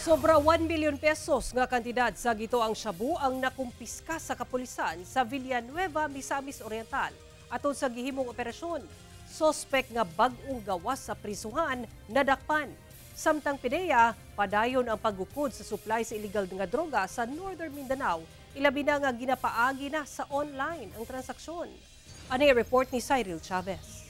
Sobra 1 billion pesos nga kantidad sa gituoang shabu ang nakumpiska sa kapulisan sa Villanueva, Misamis Oriental. Atol sa gihimong operasyon, sospek nga bag-ong gawas sa prisuhan nadakpan. Samtang PDEA, padayon ang paggukod sa supply sa illegal nga droga sa Northern Mindanao, ilabi na nga ginapaagi na sa online ang transaksyon. Ani report ni Cyril Chavez.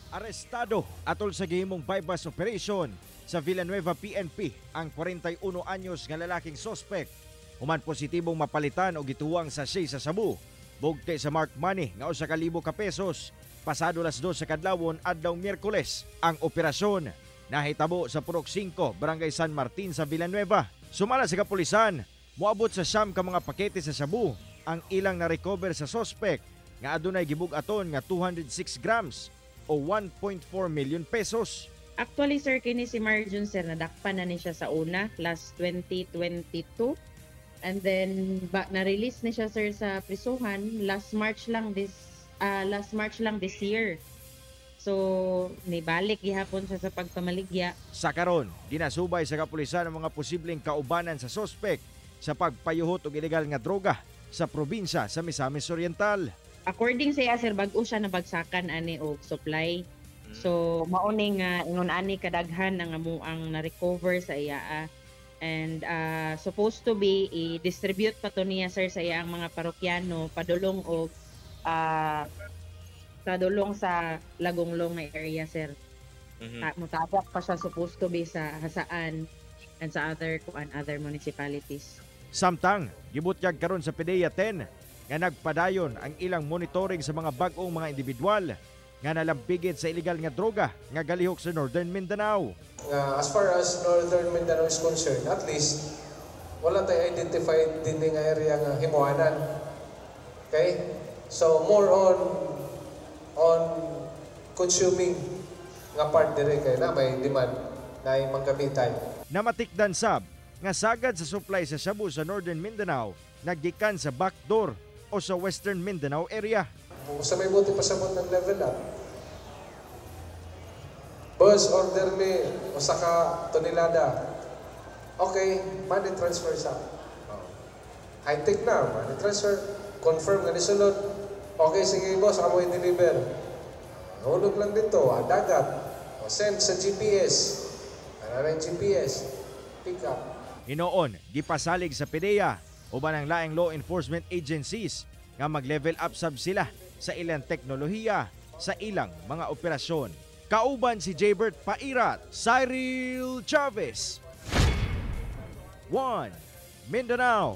Arestado atol sa gihimong bypass operation sa Villanueva PNP ang 41 anyos nga lalaking sospek. Human positibong mapalitan og gituwang sachet sa sabu. Bugte sa mark money nga 1,000 ka pesos. Pasado las 2 sa kadlawon adlaw Miyerkules ang operasyon nahitabo sa Purok 5, Barangay San Martin sa Villanueva. Sumala sa kapulisan, moabot sa 9 ka mga pakete sa sabu ang ilang na-recover sa sospek nga adunay gibug-aton nga 206 grams o 1.4 million pesos. Actually, sir, kini si Marjun, sir, nadakpan na ni siya sa una last 2022. And then ba, na-release ni siya, sir, sa prisuhan last March lang this year. So nibalik gihapon siya sa pagpamaligya. Sa karon, ginasubay sa kapulisan ang mga posibleng kaubanan sa sospek sa pagpayuhot og ilegal nga droga sa probinsya sa Misamis Oriental. According sa iya, sir, bag-o siya nabagsakan ani og supply. So mao ni nga ingon ani kadaghan ang amuang na-recover sa iya. And supposed to be i-distribute pa to niya, sir, sa iyang mga parokyano padulong og padulong sa Lagonglong nga area, sir. Mutabak pa siya supposed to be sa Jasaan and sa other kuan, other municipalities. Samtang gibutyag karon sa PDEA 10 nga nagpadayon ang ilang monitoring sa mga bag-ong mga individual nga nalampigit sa illegal nga droga nga galihok sa Northern Mindanao. Nga as far as Northern Mindanao is concerned, at least wala tay identified din nga area nga himuanan. Okay? So more on consuming nga part dire kay na may demand na manggamitan. Namatikdan sab nga sagad sa supply sa shabu sa Northern Mindanao naggikan sa backdoor o sa Western Mindanao area. Kung sa may buti pasabot ng level up, boss, order me usa ka tonelada. Okay, money transfer sa. Oh. High-tech na, money transfer. Confirm nga nisulod. Okay, sige boss, amo i-deliver. Hulog lang dito, dagat. O, send sa GPS. Ano na yung GPS? Pick up. Hinoon, gipasalig sa PDEA uban ang laing law enforcement agencies nga mag-level up sab sila sa ilang teknolohiya sa ilang mga operasyon. Kauban si Jaybert Pairat, Cyril Chavez. 1. Mindanao.